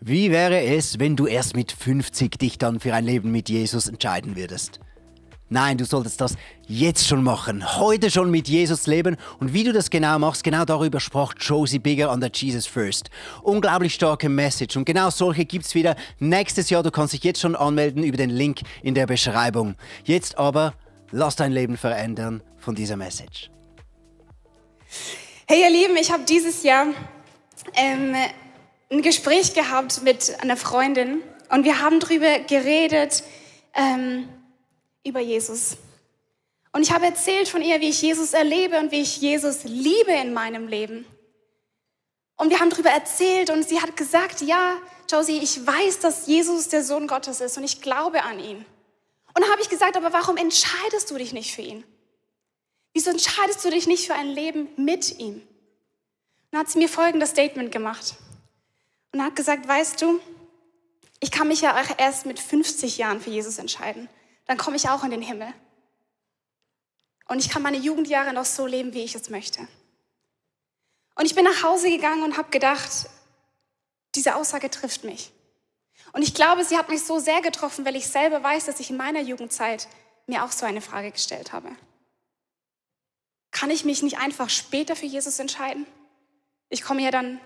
Wie wäre es, wenn du erst mit 50 dich dann für ein Leben mit Jesus entscheiden würdest? Nein, du solltest das jetzt schon machen, heute schon mit Jesus leben. Und wie du das genau machst, genau darüber sprach Josie Bigger an der Jesus First. Unglaublich starke Message und genau solche gibt es wieder nächstes Jahr. Du kannst dich jetzt schon anmelden über den Link in der Beschreibung. Jetzt aber, lass dein Leben verändern von dieser Message. Hey ihr Lieben, ich habe dieses Jahr ein Gespräch gehabt mit einer Freundin und wir haben darüber geredet, über Jesus. Und ich habe erzählt von ihr, wie ich Jesus erlebe und wie ich Jesus liebe in meinem Leben. Und wir haben darüber erzählt und sie hat gesagt, ja, Josie, ich weiß, dass Jesus der Sohn Gottes ist und ich glaube an ihn. Und dann habe ich gesagt, aber warum entscheidest du dich nicht für ihn? Wieso entscheidest du dich nicht für ein Leben mit ihm? Und dann hat sie mir folgendes Statement gemacht. Und hat gesagt, weißt du, ich kann mich ja auch erst mit 50 Jahren für Jesus entscheiden. Dann komme ich auch in den Himmel. Und ich kann meine Jugendjahre noch so leben, wie ich es möchte. Und ich bin nach Hause gegangen und habe gedacht, diese Aussage trifft mich. Und ich glaube, sie hat mich so sehr getroffen, weil ich selber weiß, dass ich in meiner Jugendzeit mir auch so eine Frage gestellt habe. Kann ich mich nicht einfach später für Jesus entscheiden? Ich komme ja dann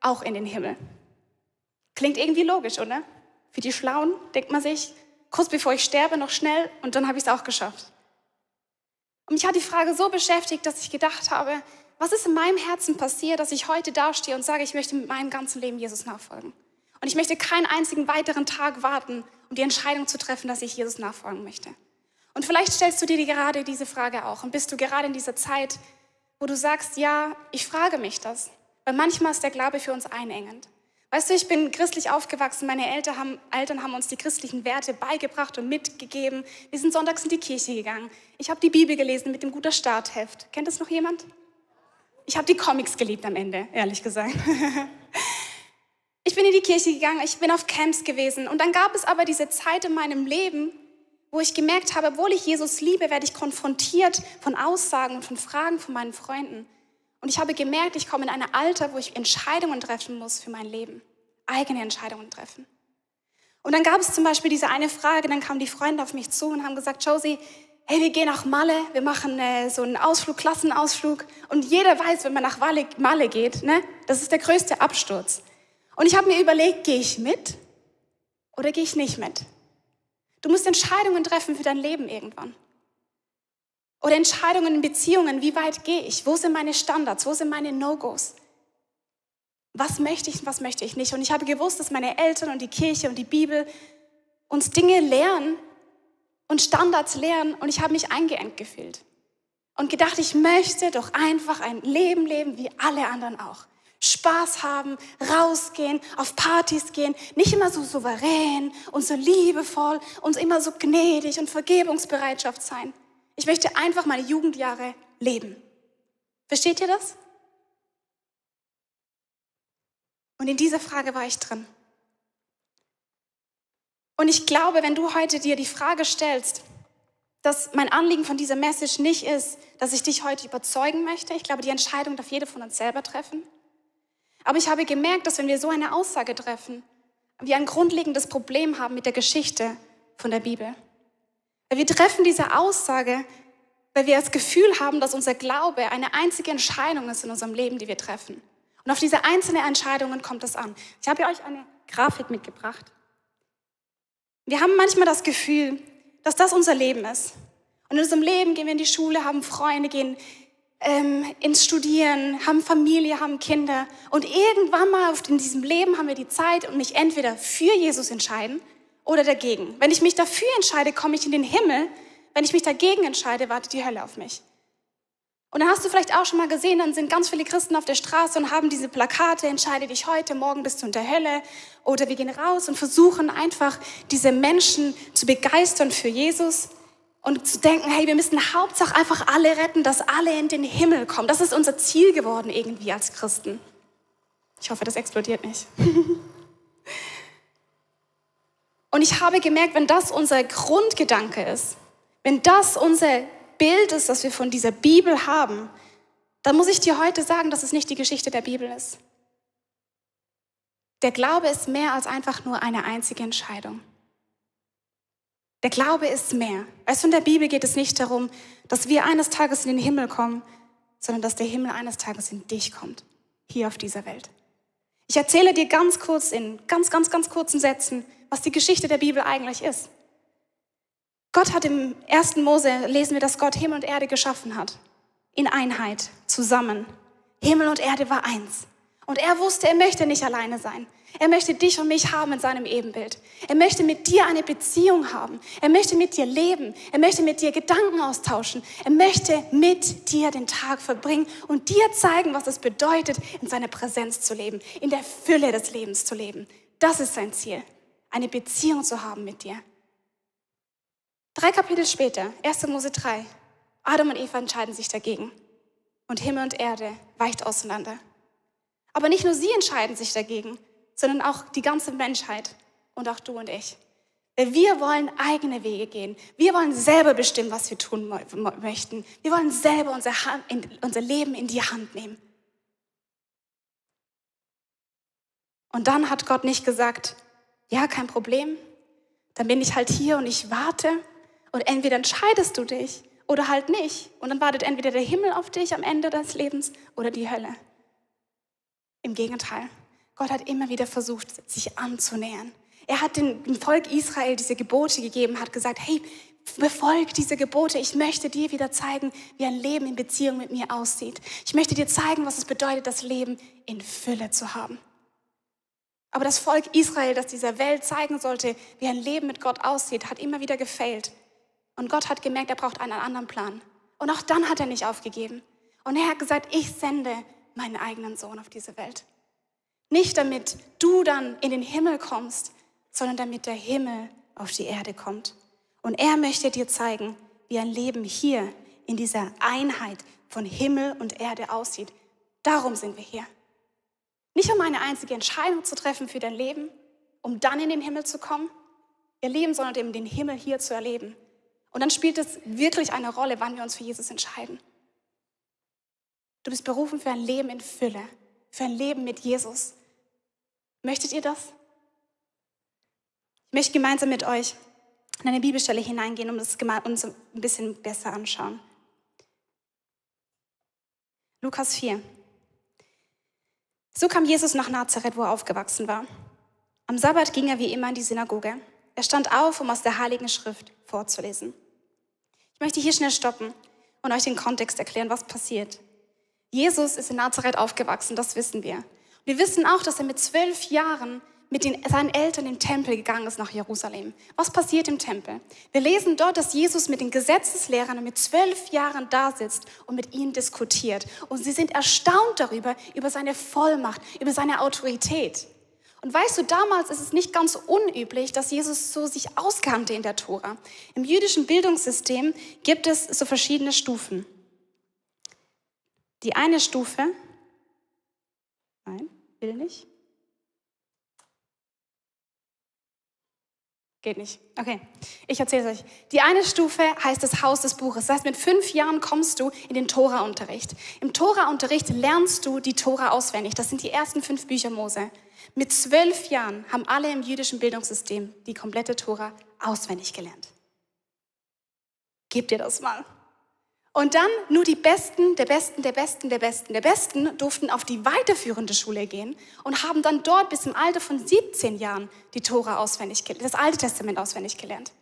auch in den Himmel. Klingt irgendwie logisch, oder? Für die Schlauen denkt man sich, kurz bevor ich sterbe, noch schnell und dann habe ich es auch geschafft. Und mich hat die Frage so beschäftigt, dass ich gedacht habe, was ist in meinem Herzen passiert, dass ich heute dastehe und sage, ich möchte mit meinem ganzen Leben Jesus nachfolgen. Und ich möchte keinen einzigen weiteren Tag warten, um die Entscheidung zu treffen, dass ich Jesus nachfolgen möchte. Und vielleicht stellst du dir gerade diese Frage auch und bist du gerade in dieser Zeit, wo du sagst, ja, ich frage mich das. Weil manchmal ist der Glaube für uns einengend. Weißt du, ich bin christlich aufgewachsen, meine Eltern haben uns die christlichen Werte beigebracht und mitgegeben. Wir sind sonntags in die Kirche gegangen. Ich habe die Bibel gelesen mit dem Guter Start-Heft. Kennt das noch jemand? Ich habe die Comics geliebt am Ende, ehrlich gesagt. Ich bin in die Kirche gegangen, ich bin auf Camps gewesen. Und dann gab es aber diese Zeit in meinem Leben, wo ich gemerkt habe, obwohl ich Jesus liebe, werde ich konfrontiert von Aussagen und von Fragen von meinen Freunden. Und ich habe gemerkt, ich komme in ein Alter, wo ich Entscheidungen treffen muss für mein Leben. Eigene Entscheidungen treffen. Und dann gab es zum Beispiel diese eine Frage, dann kamen die Freunde auf mich zu und haben gesagt, Josie, hey, wir gehen nach Malle, wir machen so einen Ausflug, Klassenausflug. Und jeder weiß, wenn man nach Malle geht, ne, das ist der größte Absturz. Und ich habe mir überlegt, gehe ich mit oder gehe ich nicht mit? Du musst Entscheidungen treffen für dein Leben irgendwann. Oder Entscheidungen in Beziehungen, wie weit gehe ich? Wo sind meine Standards? Wo sind meine No-Gos? Was möchte ich und was möchte ich nicht? Und ich habe gewusst, dass meine Eltern und die Kirche und die Bibel uns Dinge lehren und Standards lehren. Und ich habe mich eingeengt gefühlt. Und gedacht, ich möchte doch einfach ein Leben leben wie alle anderen auch. Spaß haben, rausgehen, auf Partys gehen, nicht immer so souverän und so liebevoll und immer so gnädig und Vergebungsbereitschaft sein. Ich möchte einfach meine Jugendjahre leben. Versteht ihr das? Und in dieser Frage war ich drin. Und ich glaube, wenn du heute dir die Frage stellst, dass mein Anliegen von dieser Message nicht ist, dass ich dich heute überzeugen möchte. Ich glaube, die Entscheidung darf jeder von uns selber treffen. Aber ich habe gemerkt, dass wenn wir so eine Aussage treffen, wir ein grundlegendes Problem haben mit der Geschichte von der Bibel. Weil wir treffen diese Aussage, weil wir das Gefühl haben, dass unser Glaube eine einzige Entscheidung ist in unserem Leben, die wir treffen. Und auf diese einzelnen Entscheidungen kommt es an. Ich habe euch eine Grafik mitgebracht. Wir haben manchmal das Gefühl, dass das unser Leben ist. Und in unserem Leben gehen wir in die Schule, haben Freunde, gehen ins Studieren, haben Familie, haben Kinder. Und irgendwann mal in diesem Leben haben wir die Zeit und mich entweder für Jesus entscheiden oder dagegen. Wenn ich mich dafür entscheide, komme ich in den Himmel. Wenn ich mich dagegen entscheide, wartet die Hölle auf mich. Und dann hast du vielleicht auch schon mal gesehen, dann sind ganz viele Christen auf der Straße und haben diese Plakate, entscheide dich heute, morgen bist du in der Hölle. Oder wir gehen raus und versuchen einfach, diese Menschen zu begeistern für Jesus und zu denken, hey, wir müssen Hauptsache einfach alle retten, dass alle in den Himmel kommen. Das ist unser Ziel geworden irgendwie als Christen. Ich hoffe, das explodiert nicht. Und ich habe gemerkt, wenn das unser Grundgedanke ist, wenn das unser Bild ist, das wir von dieser Bibel haben, dann muss ich dir heute sagen, dass es nicht die Geschichte der Bibel ist. Der Glaube ist mehr als einfach nur eine einzige Entscheidung. Der Glaube ist mehr. Weißt du, in der Bibel geht es nicht darum, dass wir eines Tages in den Himmel kommen, sondern dass der Himmel eines Tages in dich kommt, hier auf dieser Welt. Ich erzähle dir ganz kurz in ganz kurzen Sätzen, was die Geschichte der Bibel eigentlich ist. Gott hat im 1. Mose, lesen wir, dass Gott Himmel und Erde geschaffen hat. In Einheit, zusammen. Himmel und Erde war eins. Und er wusste, er möchte nicht alleine sein. Er möchte dich und mich haben in seinem Ebenbild. Er möchte mit dir eine Beziehung haben. Er möchte mit dir leben. Er möchte mit dir Gedanken austauschen. Er möchte mit dir den Tag verbringen und dir zeigen, was es bedeutet, in seiner Präsenz zu leben, in der Fülle des Lebens zu leben. Das ist sein Ziel, eine Beziehung zu haben mit dir. 3 Kapitel später, 1. Mose 3, Adam und Eva entscheiden sich dagegen. Und Himmel und Erde weicht auseinander. Aber nicht nur sie entscheiden sich dagegen, sondern auch die ganze Menschheit und auch du und ich. Weil wir wollen eigene Wege gehen. Wir wollen selber bestimmen, was wir tun möchten. Wir wollen selber unser Leben in die Hand nehmen. Und dann hat Gott nicht gesagt, ja, kein Problem, dann bin ich halt hier und ich warte und entweder entscheidest du dich oder halt nicht. Und dann wartet entweder der Himmel auf dich am Ende des Lebens oder die Hölle. Im Gegenteil, Gott hat immer wieder versucht, sich anzunähern. Er hat dem Volk Israel diese Gebote gegeben, hat gesagt, hey, befolg diese Gebote. Ich möchte dir wieder zeigen, wie ein Leben in Beziehung mit mir aussieht. Ich möchte dir zeigen, was es bedeutet, das Leben in Fülle zu haben. Aber das Volk Israel, das dieser Welt zeigen sollte, wie ein Leben mit Gott aussieht, hat immer wieder gefailt. Und Gott hat gemerkt, er braucht einen anderen Plan. Und auch dann hat er nicht aufgegeben. Und er hat gesagt, ich sende meinen eigenen Sohn auf diese Welt. Nicht damit du dann in den Himmel kommst, sondern damit der Himmel auf die Erde kommt. Und er möchte dir zeigen, wie ein Leben hier in dieser Einheit von Himmel und Erde aussieht. Darum sind wir hier. Nicht um eine einzige Entscheidung zu treffen für dein Leben, um dann in den Himmel zu kommen, ihr Leben, sondern um den Himmel hier zu erleben. Und dann spielt es wirklich eine Rolle, wann wir uns für Jesus entscheiden. Du bist berufen für ein Leben in Fülle, für ein Leben mit Jesus. Möchtet ihr das? Ich möchte gemeinsam mit euch in eine Bibelstelle hineingehen, um das uns ein bisschen besser anschauen. Lukas 4. So kam Jesus nach Nazareth, wo er aufgewachsen war. Am Sabbat ging er wie immer in die Synagoge. Er stand auf, um aus der Heiligen Schrift vorzulesen. Ich möchte hier schnell stoppen und euch den Kontext erklären, was passiert. Jesus ist in Nazareth aufgewachsen, das wissen wir. Wir wissen auch, dass er mit 12 Jahren mit seinen Eltern im Tempel gegangen ist nach Jerusalem. Was passiert im Tempel? Wir lesen dort, dass Jesus mit den Gesetzeslehrern mit 12 Jahren da sitzt und mit ihnen diskutiert. Und sie sind erstaunt darüber, über seine Vollmacht, über seine Autorität. Und weißt du, damals ist es nicht ganz unüblich, dass Jesus so sich auskannte in der Tora. Im jüdischen Bildungssystem gibt es so verschiedene Stufen. Die eine Stufe, nein, will nicht. Geht nicht. Okay, ich erzähle es euch. Die eine Stufe heißt das Haus des Buches. Das heißt, mit 5 Jahren kommst du in den Tora-Unterricht. Im Tora-Unterricht lernst du die Tora auswendig. Das sind die ersten 5 Bücher Mose. Mit 12 Jahren haben alle im jüdischen Bildungssystem die komplette Tora auswendig gelernt. Gebt dir das mal. Und dann nur die Besten, der Besten, der Besten, der Besten, der Besten durften auf die weiterführende Schule gehen und haben dann dort bis im Alter von 17 Jahren die Tora auswendig gelernt, das Alte Testament auswendig gelernt.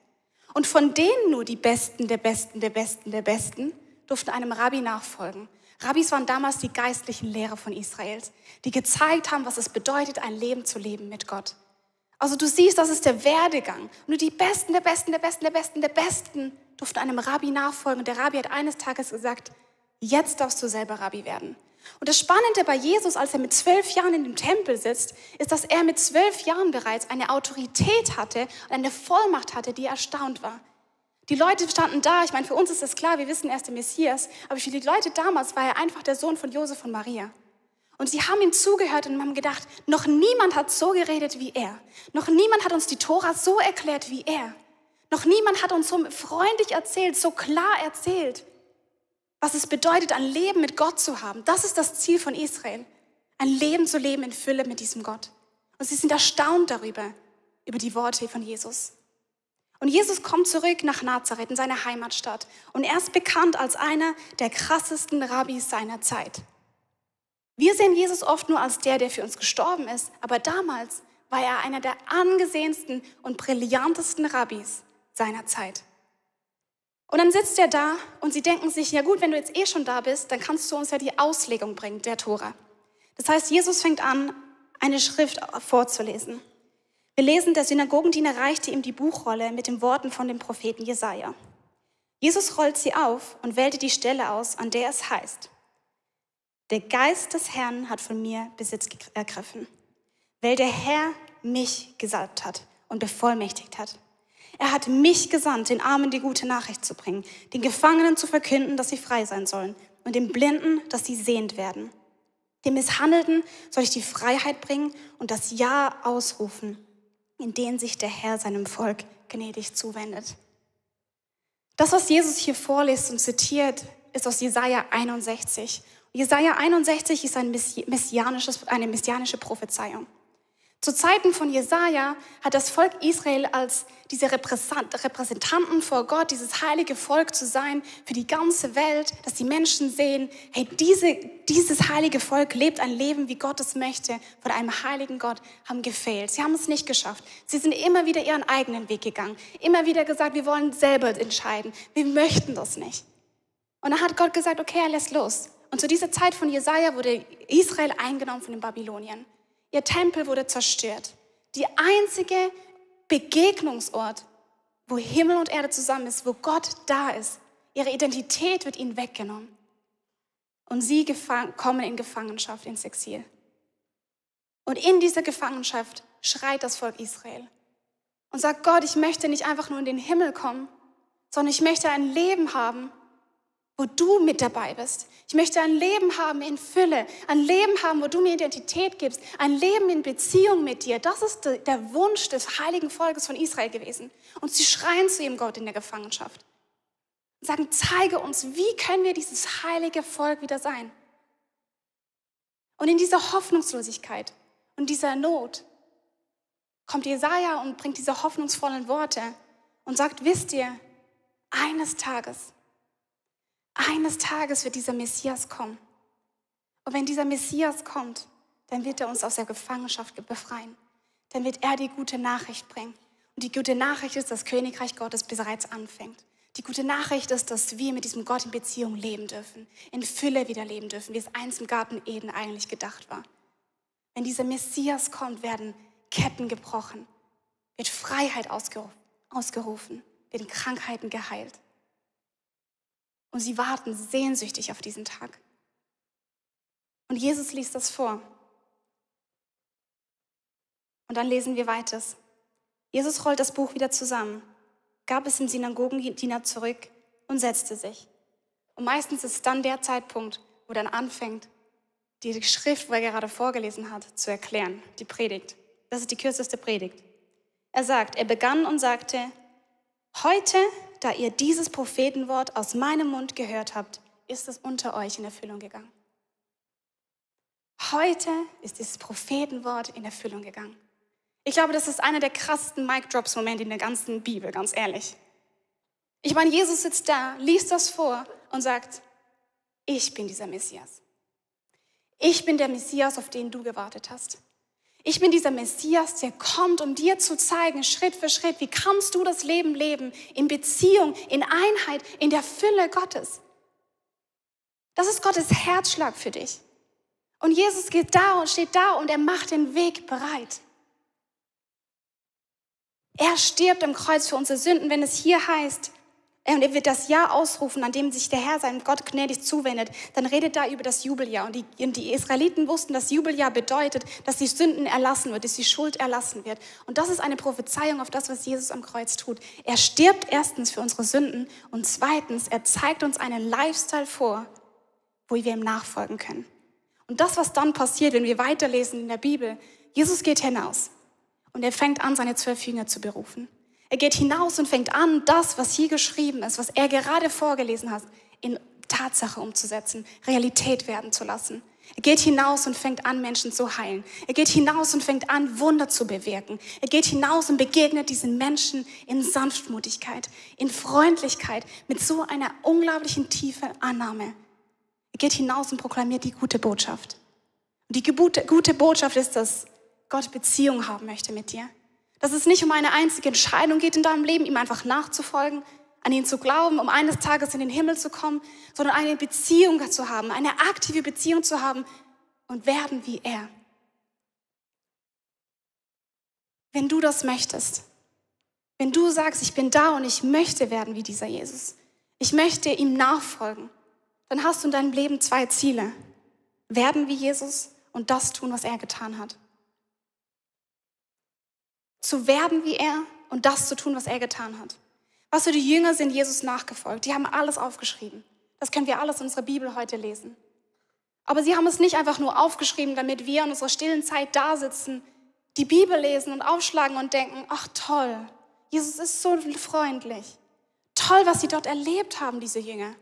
Und von denen nur die Besten, der Besten, der Besten, der Besten durften einem Rabbi nachfolgen. Rabbis waren damals die geistlichen Lehrer von Israels, die gezeigt haben, was es bedeutet, ein Leben zu leben mit Gott. Also du siehst, das ist der Werdegang. Nur die Besten, der Besten, der Besten, der Besten, der Besten durften einem Rabbi nachfolgen. Und der Rabbi hat eines Tages gesagt, jetzt darfst du selber Rabbi werden. Und das Spannende bei Jesus, als er mit 12 Jahren in dem Tempel sitzt, ist, dass er mit 12 Jahren bereits eine Autorität hatte und eine Vollmacht hatte, die erstaunt war. Die Leute standen da, ich meine, für uns ist das klar, wir wissen, er ist der Messias, aber für die Leute damals war er einfach der Sohn von Josef und Maria. Und sie haben ihm zugehört und haben gedacht, noch niemand hat so geredet wie er. Noch niemand hat uns die Tora so erklärt wie er. Noch niemand hat uns so freundlich erzählt, so klar erzählt, was es bedeutet, ein Leben mit Gott zu haben. Das ist das Ziel von Israel, ein Leben zu leben in Fülle mit diesem Gott. Und sie sind erstaunt darüber, über die Worte von Jesus. Und Jesus kommt zurück nach Nazareth, in seine Heimatstadt. Und er ist bekannt als einer der krassesten Rabbis seiner Zeit. Wir sehen Jesus oft nur als der für uns gestorben ist. Aber damals war er einer der angesehensten und brillantesten Rabbis seiner Zeit. Und dann sitzt er da und sie denken sich, ja gut, wenn du jetzt schon da bist, dann kannst du uns ja die Auslegung bringen, der Tora. Das heißt, Jesus fängt an, eine Schrift vorzulesen. Wir lesen, der Synagogendiener reichte ihm die Buchrolle mit den Worten von dem Propheten Jesaja. Jesus rollt sie auf und wählte die Stelle aus, an der es heißt: Der Geist des Herrn hat von mir Besitz ergriffen, weil der Herr mich gesalbt hat und bevollmächtigt hat. Er hat mich gesandt, den Armen die gute Nachricht zu bringen, den Gefangenen zu verkünden, dass sie frei sein sollen, und den Blinden, dass sie sehend werden. Dem Misshandelten soll ich die Freiheit bringen und das Ja ausrufen, in denen sich der Herr seinem Volk gnädig zuwendet. Das, was Jesus hier vorliest und zitiert, ist aus Jesaja 61. Jesaja 61 ist eine messianische Prophezeiung. Zu Zeiten von Jesaja hat das Volk Israel als diese Repräsentanten vor Gott, dieses heilige Volk zu sein für die ganze Welt, dass die Menschen sehen, hey, dieses heilige Volk lebt ein Leben, wie Gott es möchte, von einem heiligen Gott, haben gefehlt. Sie haben es nicht geschafft. Sie sind immer wieder ihren eigenen Weg gegangen, immer wieder gesagt, wir wollen selber entscheiden, wir möchten das nicht. Und dann hat Gott gesagt, okay, er lässt los. Und zu dieser Zeit von Jesaja wurde Israel eingenommen von den Babyloniern. Ihr Tempel wurde zerstört. Die einzige Begegnungsort, wo Himmel und Erde zusammen ist, wo Gott da ist. Ihre Identität wird ihnen weggenommen. Und sie kommen in Gefangenschaft, ins Exil. Und in dieser Gefangenschaft schreit das Volk Israel und sagt, Gott, ich möchte nicht einfach nur in den Himmel kommen, sondern ich möchte ein Leben haben, wo du mit dabei bist. Ich möchte ein Leben haben in Fülle, ein Leben haben, wo du mir Identität gibst, ein Leben in Beziehung mit dir. Das ist der Wunsch des heiligen Volkes von Israel gewesen. Und sie schreien zu ihm, Gott, in der Gefangenschaft. Und sagen, zeige uns, wie können wir dieses heilige Volk wieder sein? Und in dieser Hoffnungslosigkeit und dieser Not kommt Jesaja und bringt diese hoffnungsvollen Worte und sagt, wisst ihr, eines Tages wird dieser Messias kommen. Und wenn dieser Messias kommt, dann wird er uns aus der Gefangenschaft befreien. Dann wird er die gute Nachricht bringen. Und die gute Nachricht ist, dass das Königreich Gottes bereits anfängt. Die gute Nachricht ist, dass wir mit diesem Gott in Beziehung leben dürfen, in Fülle wieder leben dürfen, wie es einst im Garten Eden eigentlich gedacht war. Wenn dieser Messias kommt, werden Ketten gebrochen, wird Freiheit ausgerufen, werden Krankheiten geheilt. Und sie warten sehnsüchtig auf diesen Tag. Und Jesus liest das vor. Und dann lesen wir weiter. Jesus rollt das Buch wieder zusammen, gab es dem Synagogendiener zurück und setzte sich. Und meistens ist dann der Zeitpunkt, wo dann anfängt, die Schrift, wo er gerade vorgelesen hat, zu erklären, die Predigt. Das ist die kürzeste Predigt. Er begann und sagte, heute, da ihr dieses Prophetenwort aus meinem Mund gehört habt, ist es unter euch in Erfüllung gegangen. Heute ist dieses Prophetenwort in Erfüllung gegangen. Ich glaube, das ist einer der krassesten Mic-Drops-Momente in der ganzen Bibel, ganz ehrlich. Ich meine, Jesus sitzt da, liest das vor und sagt, ich bin dieser Messias. Ich bin der Messias, auf den du gewartet hast. Ich bin dieser Messias, der kommt, um dir zu zeigen, Schritt für Schritt, wie kannst du das Leben leben, in Beziehung, in Einheit, in der Fülle Gottes. Das ist Gottes Herzschlag für dich. Und Jesus geht da und steht da und er macht den Weg bereit. Er stirbt am Kreuz für unsere Sünden, wenn es hier heißt, und er wird das Jahr ausrufen, an dem sich der Herr seinem Gott gnädig zuwendet, dann redet da über das Jubeljahr. Und die Israeliten wussten, das Jubeljahr bedeutet, dass die Sünden erlassen wird, dass die Schuld erlassen wird. Und das ist eine Prophezeiung auf das, was Jesus am Kreuz tut. Er stirbt erstens für unsere Sünden und zweitens, er zeigt uns einen Lifestyle vor, wo wir ihm nachfolgen können. Und das, was dann passiert, wenn wir weiterlesen in der Bibel, Jesus geht hinaus und er fängt an, seine 12 Jünger zu berufen. Er geht hinaus und fängt an, das, was hier geschrieben ist, was er gerade vorgelesen hat, in Tatsache umzusetzen, Realität werden zu lassen. Er geht hinaus und fängt an, Menschen zu heilen. Er geht hinaus und fängt an, Wunder zu bewirken. Er geht hinaus und begegnet diesen Menschen in Sanftmutigkeit, in Freundlichkeit, mit so einer unglaublichen tiefen Annahme. Er geht hinaus und proklamiert die gute Botschaft. Und die gute Botschaft ist, dass Gott Beziehung haben möchte mit dir. Dass es nicht um eine einzige Entscheidung geht in deinem Leben, ihm einfach nachzufolgen, an ihn zu glauben, um eines Tages in den Himmel zu kommen, sondern eine Beziehung zu haben, eine aktive Beziehung zu haben und werden wie er. Wenn du das möchtest, wenn du sagst, ich bin da und ich möchte werden wie dieser Jesus, ich möchte ihm nachfolgen, dann hast du in deinem Leben 2 Ziele. Werden wie Jesus und das tun, was er getan hat. Zu werden wie er und das zu tun, was er getan hat. Was für die Jünger sind Jesus nachgefolgt. Die haben alles aufgeschrieben. Das können wir alles in unserer Bibel heute lesen. Aber sie haben es nicht einfach nur aufgeschrieben, damit wir in unserer stillen Zeit da sitzen, die Bibel lesen und aufschlagen und denken, ach toll, Jesus ist so freundlich. Toll, was sie dort erlebt haben, diese Jünger.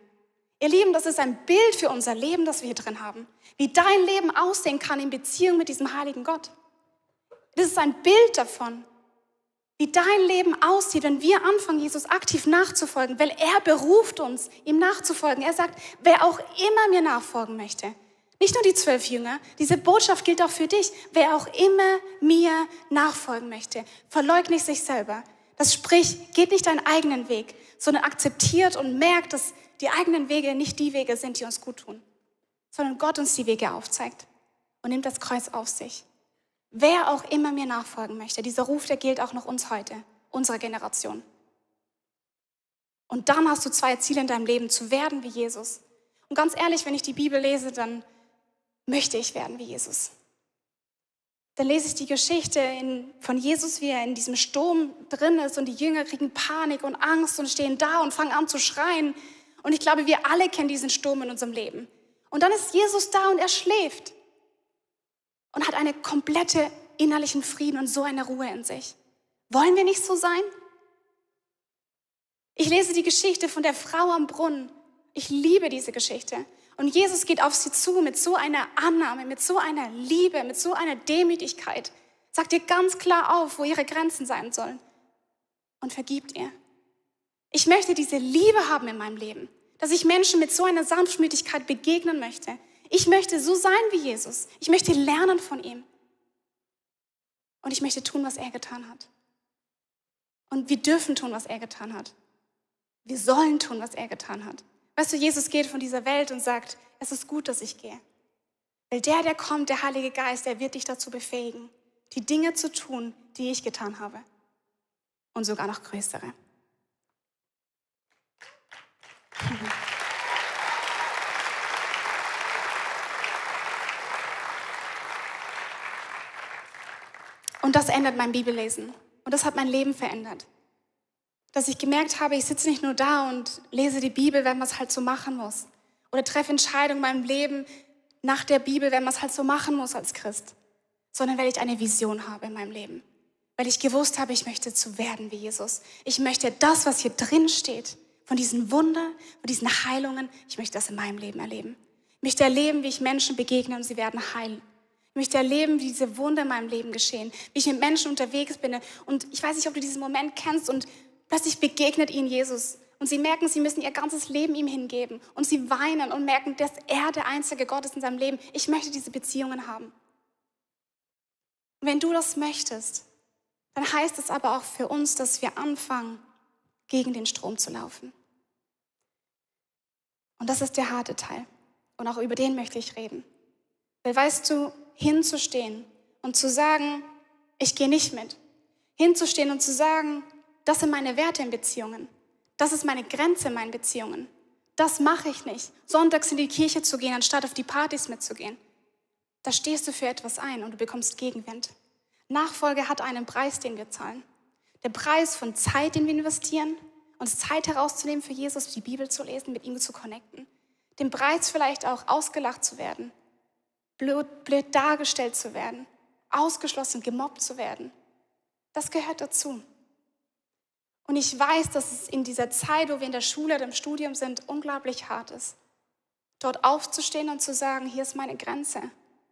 Ihr Lieben, das ist ein Bild für unser Leben, das wir hier drin haben. Wie dein Leben aussehen kann in Beziehung mit diesem heiligen Gott. Das ist ein Bild davon, wie dein Leben aussieht, wenn wir anfangen, Jesus aktiv nachzufolgen, weil er beruft uns, ihm nachzufolgen. Er sagt, wer auch immer mir nachfolgen möchte, nicht nur die 12 Jünger, diese Botschaft gilt auch für dich, wer auch immer mir nachfolgen möchte, verleugne sich selber. Das sprich, geht nicht deinen eigenen Weg, sondern akzeptiert und merkt, dass die eigenen Wege nicht die Wege sind, die uns gut tun, sondern Gott uns die Wege aufzeigt und nimmt das Kreuz auf sich. Wer auch immer mir nachfolgen möchte, dieser Ruf, der gilt auch noch uns heute, unserer Generation. Und dann hast du 2 Ziele in deinem Leben, zu werden wie Jesus. Und ganz ehrlich, wenn ich die Bibel lese, dann möchte ich werden wie Jesus. Dann lese ich die Geschichte von Jesus, wie er in diesem Sturm drin ist und die Jünger kriegen Panik und Angst und stehen da und fangen an zu schreien. Und ich glaube, wir alle kennen diesen Sturm in unserem Leben. Und dann ist Jesus da und er schläft. Und hat einen komplette innerlichen Frieden und so eine Ruhe in sich. Wollen wir nicht so sein? Ich lese die Geschichte von der Frau am Brunnen. Ich liebe diese Geschichte. Und Jesus geht auf sie zu mit so einer Annahme, mit so einer Liebe, mit so einer Demütigkeit. Sagt ihr ganz klar auf, wo ihre Grenzen sein sollen. Und vergibt ihr. Ich möchte diese Liebe haben in meinem Leben, dass ich Menschen mit so einer Sanftmütigkeit begegnen möchte. Ich möchte so sein wie Jesus. Ich möchte lernen von ihm. Und ich möchte tun, was er getan hat. Und wir dürfen tun, was er getan hat. Wir sollen tun, was er getan hat. Weißt du, Jesus geht von dieser Welt und sagt, es ist gut, dass ich gehe. Weil der kommt, der Heilige Geist, der wird dich dazu befähigen, die Dinge zu tun, die ich getan habe. Und sogar noch größere. Und das ändert mein Bibellesen. Und das hat mein Leben verändert. Dass ich gemerkt habe, ich sitze nicht nur da und lese die Bibel, wenn man es halt so machen muss. Oder treffe Entscheidungen in meinem Leben nach der Bibel, wenn man es halt so machen muss als Christ. Sondern weil ich eine Vision habe in meinem Leben. Weil ich gewusst habe, ich möchte zu werden wie Jesus. Ich möchte das, was hier drin steht, von diesen Wundern, von diesen Heilungen, ich möchte das in meinem Leben erleben. Ich möchte erleben, wie ich Menschen begegne und sie werden heilen. Ich möchte erleben, wie diese Wunder in meinem Leben geschehen. Wie ich mit Menschen unterwegs bin. Und ich weiß nicht, ob du diesen Moment kennst und plötzlich begegnet ihnen Jesus. Und sie merken, sie müssen ihr ganzes Leben ihm hingeben. Und sie weinen und merken, dass er der einzige Gott ist in seinem Leben. Ich möchte diese Beziehungen haben. Und wenn du das möchtest, dann heißt es aber auch für uns, dass wir anfangen, gegen den Strom zu laufen. Und das ist der harte Teil. Und auch über den möchte ich reden. Weil weißt du, hinzustehen und zu sagen, ich gehe nicht mit. Hinzustehen und zu sagen, das sind meine Werte in Beziehungen. Das ist meine Grenze in meinen Beziehungen. Das mache ich nicht. Sonntags in die Kirche zu gehen, anstatt auf die Partys mitzugehen. Da stehst du für etwas ein und du bekommst Gegenwind. Nachfolge hat einen Preis, den wir zahlen. Der Preis von Zeit, den wir investieren, uns Zeit herauszunehmen für Jesus, die Bibel zu lesen, mit ihm zu connecten. Den Preis vielleicht auch ausgelacht zu werden, blöd dargestellt zu werden, ausgeschlossen, gemobbt zu werden. Das gehört dazu. Und ich weiß, dass es in dieser Zeit, wo wir in der Schule oder im Studium sind, unglaublich hart ist. dort aufzustehen und zu sagen, hier ist meine Grenze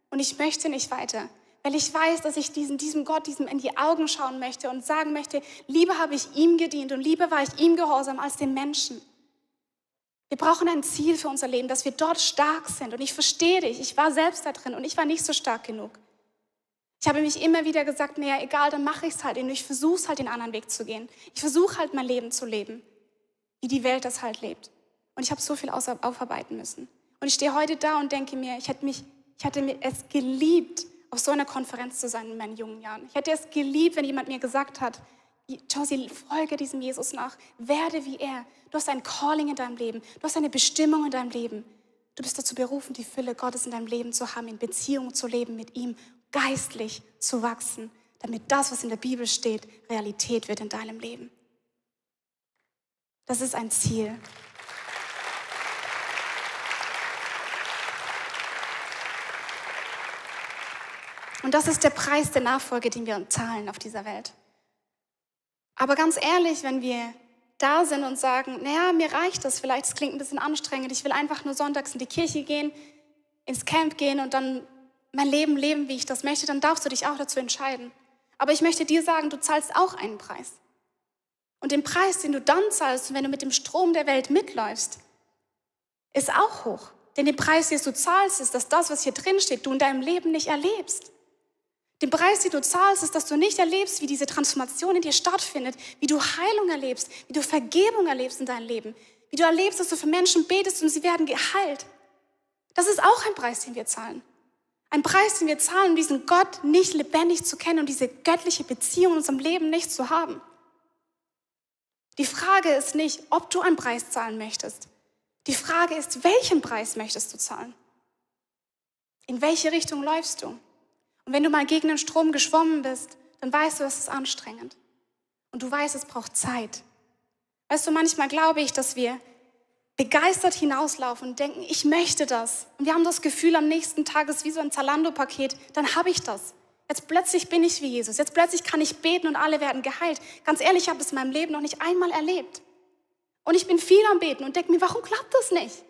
und ich möchte nicht weiter. Weil ich weiß, dass ich diesem Gott in die Augen schauen möchte und sagen möchte, lieber habe ich ihm gedient und lieber war ich ihm gehorsam als dem Menschen. Wir brauchen ein Ziel für unser Leben, dass wir dort stark sind. Und ich verstehe dich, ich war selbst da drin und ich war nicht so stark genug. Ich habe mich immer wieder gesagt, naja, egal, dann mache ich es halt. Und ich versuche es halt, den anderen Weg zu gehen. Ich versuche halt, mein Leben zu leben, wie die Welt das halt lebt. Und ich habe so viel aufarbeiten müssen. Und ich stehe heute da und denke mir, ich hätte es geliebt, auf so einer Konferenz zu sein in meinen jungen Jahren. Ich hätte es geliebt, wenn jemand mir gesagt hat, Josie, folge diesem Jesus nach, werde wie er. Du hast ein Calling in deinem Leben, du hast eine Bestimmung in deinem Leben. Du bist dazu berufen, die Fülle Gottes in deinem Leben zu haben, in Beziehung zu leben mit ihm, geistlich zu wachsen, damit das, was in der Bibel steht, Realität wird in deinem Leben. Das ist ein Ziel. Und das ist der Preis der Nachfolge, den wir zahlen auf dieser Welt. Aber ganz ehrlich, wenn wir da sind und sagen, naja, mir reicht das vielleicht, es klingt ein bisschen anstrengend, ich will einfach nur sonntags in die Kirche gehen, ins Camp gehen und dann mein Leben leben, wie ich das möchte, dann darfst du dich auch dazu entscheiden. Aber ich möchte dir sagen, du zahlst auch einen Preis. Und den Preis, den du dann zahlst, wenn du mit dem Strom der Welt mitläufst, ist auch hoch. Denn den Preis, den du zahlst, ist, dass das, was hier drin steht, du in deinem Leben nicht erlebst. Den Preis, den du zahlst, ist, dass du nicht erlebst, wie diese Transformation in dir stattfindet, wie du Heilung erlebst, wie du Vergebung erlebst in deinem Leben, wie du erlebst, dass du für Menschen betest und sie werden geheilt. Das ist auch ein Preis, den wir zahlen. Ein Preis, den wir zahlen, um diesen Gott nicht lebendig zu kennen und diese göttliche Beziehung in unserem Leben nicht zu haben. Die Frage ist nicht, ob du einen Preis zahlen möchtest. Die Frage ist, welchen Preis möchtest du zahlen? In welche Richtung läufst du? Und wenn du mal gegen den Strom geschwommen bist, dann weißt du, es ist anstrengend. Und du weißt, es braucht Zeit. Weißt du, manchmal glaube ich, dass wir begeistert hinauslaufen und denken, ich möchte das. Und wir haben das Gefühl, am nächsten Tag ist wie so ein Zalando-Paket, dann habe ich das. Jetzt plötzlich bin ich wie Jesus. Jetzt plötzlich kann ich beten und alle werden geheilt. Ganz ehrlich, ich habe das in meinem Leben noch nicht einmal erlebt. Und ich bin viel am Beten und denke mir, warum klappt das nicht?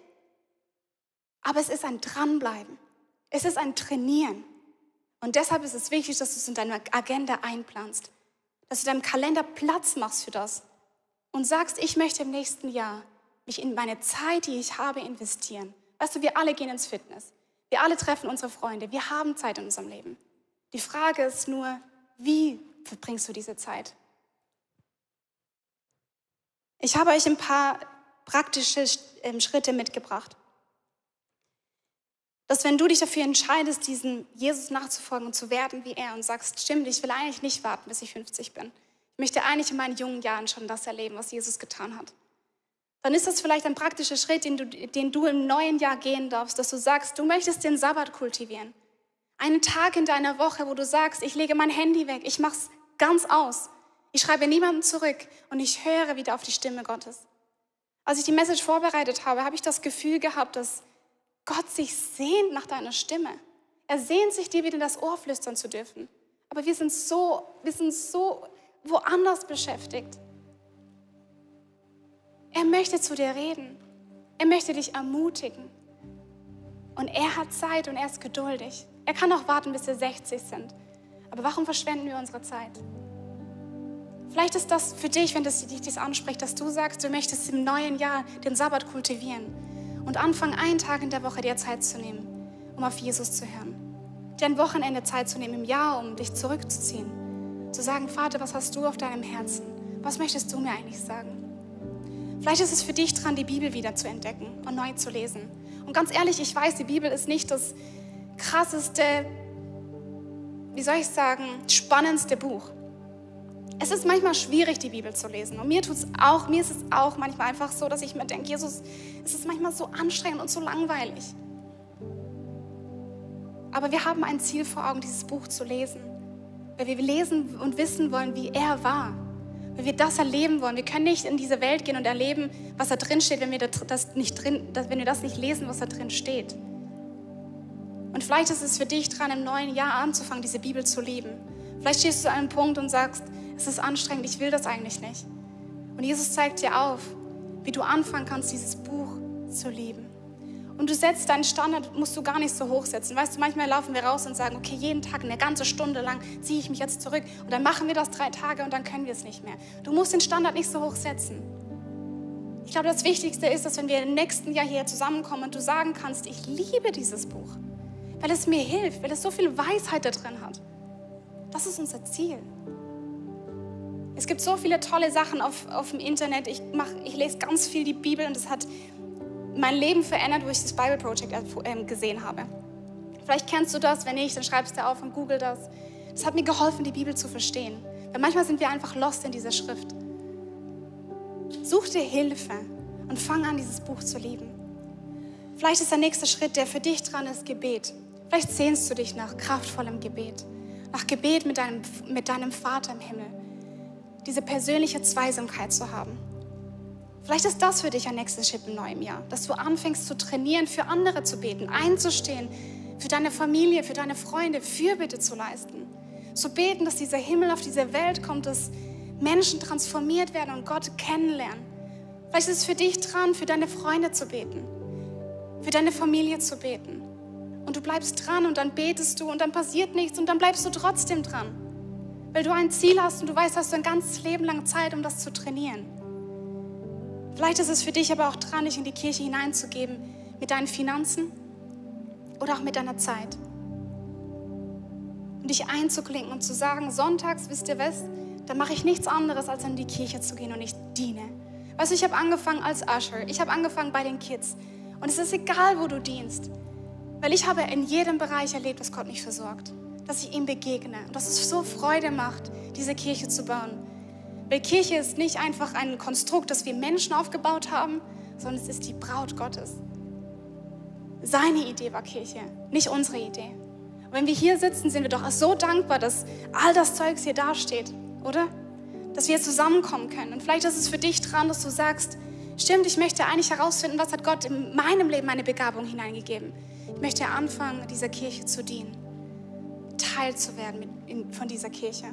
Aber es ist ein Dranbleiben. Es ist ein Trainieren. Und deshalb ist es wichtig, dass du es in deine Agenda einplanst. Dass du deinem Kalender Platz machst für das. Und sagst, ich möchte im nächsten Jahr mich in meine Zeit, die ich habe, investieren. Weißt du, wir alle gehen ins Fitness. Wir alle treffen unsere Freunde. Wir haben Zeit in unserem Leben. Die Frage ist nur, wie verbringst du diese Zeit? Ich habe euch ein paar praktische Schritte mitgebracht. Dass wenn du dich dafür entscheidest, diesem Jesus nachzufolgen und zu werden wie er und sagst, stimmt, ich will eigentlich nicht warten, bis ich 50 bin. Ich möchte eigentlich in meinen jungen Jahren schon das erleben, was Jesus getan hat. Dann ist das vielleicht ein praktischer Schritt, den du im neuen Jahr gehen darfst, dass du sagst, du möchtest den Sabbat kultivieren. Einen Tag in deiner Woche, wo du sagst, ich lege mein Handy weg, ich mache es ganz aus. Ich schreibe niemandem zurück und ich höre wieder auf die Stimme Gottes. Als ich die Message vorbereitet habe, habe ich das Gefühl gehabt, dass Gott sich sehnt nach deiner Stimme. Er sehnt sich, dir wieder in das Ohr flüstern zu dürfen. Aber wir sind so woanders beschäftigt. Er möchte zu dir reden. Er möchte dich ermutigen. Und er hat Zeit und er ist geduldig. Er kann auch warten, bis wir 60 sind. Aber warum verschwenden wir unsere Zeit? Vielleicht ist das für dich, wenn dich das anspricht, dass du sagst, du möchtest im neuen Jahr den Sabbat kultivieren und anfangen, einen Tag in der Woche dir Zeit zu nehmen, um auf Jesus zu hören. Dir ein Wochenende Zeit zu nehmen im Jahr, um dich zurückzuziehen. Zu sagen, Vater, was hast du auf deinem Herzen? Was möchtest du mir eigentlich sagen? Vielleicht ist es für dich dran, die Bibel wieder zu entdecken und neu zu lesen. Und ganz ehrlich, ich weiß, die Bibel ist nicht das krasseste, spannendste Buch. Es ist manchmal schwierig, die Bibel zu lesen. Und mir ist es auch manchmal einfach so, dass ich mir denke, Jesus, es ist manchmal so anstrengend und so langweilig. Aber wir haben ein Ziel vor Augen, dieses Buch zu lesen. Weil wir lesen und wissen wollen, wie er war. Weil wir das erleben wollen. Wir können nicht in diese Welt gehen und erleben, was da drin steht, wenn wir das nicht lesen, was da drin steht. Und vielleicht ist es für dich dran, im neuen Jahr anzufangen, diese Bibel zu lieben. Vielleicht stehst du an einem Punkt und sagst, es ist anstrengend, ich will das eigentlich nicht. Und Jesus zeigt dir auf, wie du anfangen kannst, dieses Buch zu lieben. Und du setzt deinen Standard, musst du gar nicht so hoch setzen. Weißt du, manchmal laufen wir raus und sagen, okay, jeden Tag eine ganze Stunde lang ziehe ich mich jetzt zurück. Und dann machen wir das 3 Tage und dann können wir es nicht mehr. Du musst den Standard nicht so hoch setzen. Ich glaube, das Wichtigste ist, dass wenn wir im nächsten Jahr hier zusammenkommen und du sagen kannst, ich liebe dieses Buch, weil es mir hilft, weil es so viel Weisheit da drin hat. Das ist unser Ziel. Es gibt so viele tolle Sachen auf dem Internet. Ich lese ganz viel die Bibel und es hat mein Leben verändert, wo ich das Bible Project gesehen habe. Vielleicht kennst du das, wenn nicht, dann schreibst du auf und google das. Das hat mir geholfen, die Bibel zu verstehen. Weil manchmal sind wir einfach lost in dieser Schrift. Such dir Hilfe und fang an, dieses Buch zu lieben. Vielleicht ist der nächste Schritt, der für dich dran ist, Gebet. Vielleicht sehnst du dich nach kraftvollem Gebet. Nach Gebet mit deinem Vater im Himmel. Diese persönliche Zweisamkeit zu haben. Vielleicht ist das für dich ein nächster Schritt im neuen Jahr, dass du anfängst zu trainieren, für andere zu beten, einzustehen, für deine Familie, für deine Freunde, Fürbitte zu leisten. Zu beten, dass dieser Himmel auf diese Welt kommt, dass Menschen transformiert werden und Gott kennenlernen. Vielleicht ist es für dich dran, für deine Freunde zu beten, für deine Familie zu beten. Und du bleibst dran und dann betest du und dann passiert nichts und dann bleibst du trotzdem dran. Weil du ein Ziel hast und du weißt, hast du ein ganzes Leben lang Zeit, um das zu trainieren. Vielleicht ist es für dich aber auch dran, dich in die Kirche hineinzugeben mit deinen Finanzen oder auch mit deiner Zeit. Und dich einzuklinken und zu sagen, sonntags, wisst ihr was, da mache ich nichts anderes, als in die Kirche zu gehen und ich diene. Weißt du, ich habe angefangen als Usher, ich habe angefangen bei den Kids. Und es ist egal, wo du dienst. Weil ich habe in jedem Bereich erlebt, dass Gott mich versorgt. Dass ich ihm begegne und dass es so Freude macht, diese Kirche zu bauen. Weil Kirche ist nicht einfach ein Konstrukt, das wir Menschen aufgebaut haben, sondern es ist die Braut Gottes. Seine Idee war Kirche, nicht unsere Idee. Und wenn wir hier sitzen, sind wir doch so dankbar, dass all das Zeugs hier dasteht, oder? Dass wir zusammenkommen können. Und vielleicht ist es für dich dran, dass du sagst, stimmt, ich möchte eigentlich herausfinden, was hat Gott in meinem Leben eine Begabung hineingegeben. Ich möchte anfangen, dieser Kirche zu dienen. Teil zu werden von dieser Kirche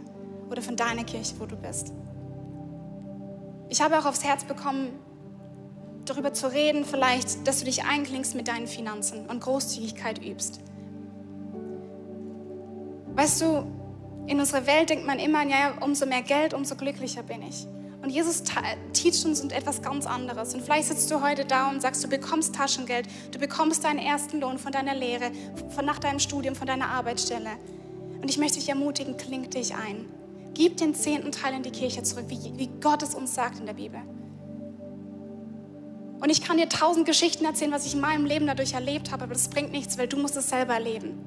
oder von deiner Kirche, wo du bist. Ich habe auch aufs Herz bekommen, darüber zu reden, vielleicht, dass du dich einklingst mit deinen Finanzen und Großzügigkeit übst. Weißt du, in unserer Welt denkt man immer, ja, umso mehr Geld, umso glücklicher bin ich. Und Jesus teacht uns etwas ganz anderes. Und vielleicht sitzt du heute da und sagst, du bekommst Taschengeld, du bekommst deinen ersten Lohn von deiner Lehre, nach deinem Studium, von deiner Arbeitsstelle. Und ich möchte dich ermutigen, kling dich ein. Gib den 10. Teil in die Kirche zurück, wie Gott es uns sagt in der Bibel. Und ich kann dir 1000 Geschichten erzählen, was ich in meinem Leben dadurch erlebt habe, aber das bringt nichts, weil du musst es selber erleben.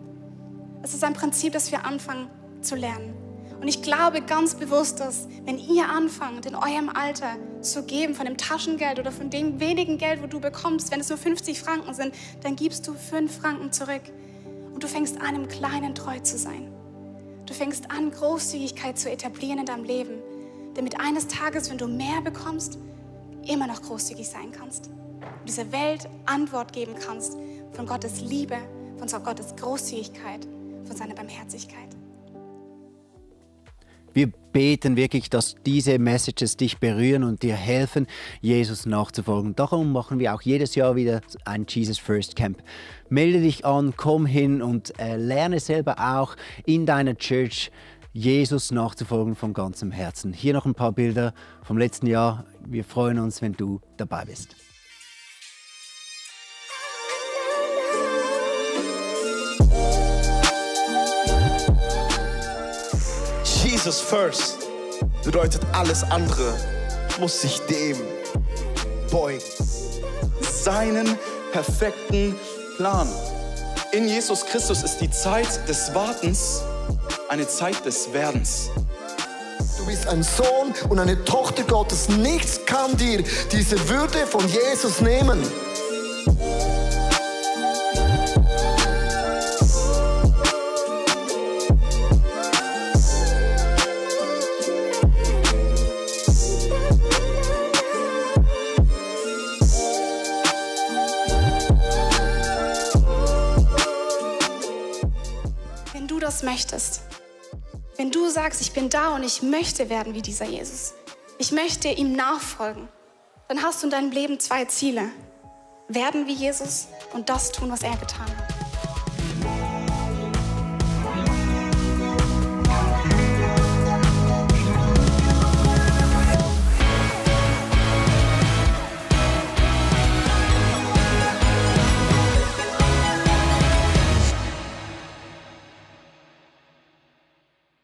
Es ist ein Prinzip, das wir anfangen zu lernen. Und ich glaube ganz bewusst, dass wenn ihr anfangt, in eurem Alter zu geben, von dem Taschengeld oder von dem wenigen Geld, wo du bekommst, wenn es nur 50 Franken sind, dann gibst du 5 Franken zurück. Und du fängst an, im Kleinen treu zu sein. Du fängst an, Großzügigkeit zu etablieren in deinem Leben, damit eines Tages, wenn du mehr bekommst, immer noch großzügig sein kannst. Und dieser Welt Antwort geben kannst von Gottes Liebe, von Gottes Großzügigkeit, von seiner Barmherzigkeit. Wir beten wirklich, dass diese Messages dich berühren und dir helfen, Jesus nachzufolgen. Darum machen wir auch jedes Jahr wieder ein Jesus First Camp. Melde dich an, komm hin und lerne selber auch in deiner Church Jesus nachzufolgen von ganzem Herzen. Hier noch ein paar Bilder vom letzten Jahr. Wir freuen uns, wenn du dabei bist. Jesus first bedeutet, alles andere muss sich dem beugen. Seinen perfekten Plan. In Jesus Christus ist die Zeit des Wartens eine Zeit des Werdens. Du bist ein Sohn und eine Tochter Gottes. Nichts kann dir diese Würde von Jesus nehmen. Wenn du das möchtest, wenn du sagst, ich bin da und ich möchte werden wie dieser Jesus, ich möchte ihm nachfolgen, dann hast du in deinem Leben 2 Ziele. werden wie Jesus und das tun, was er getan hat.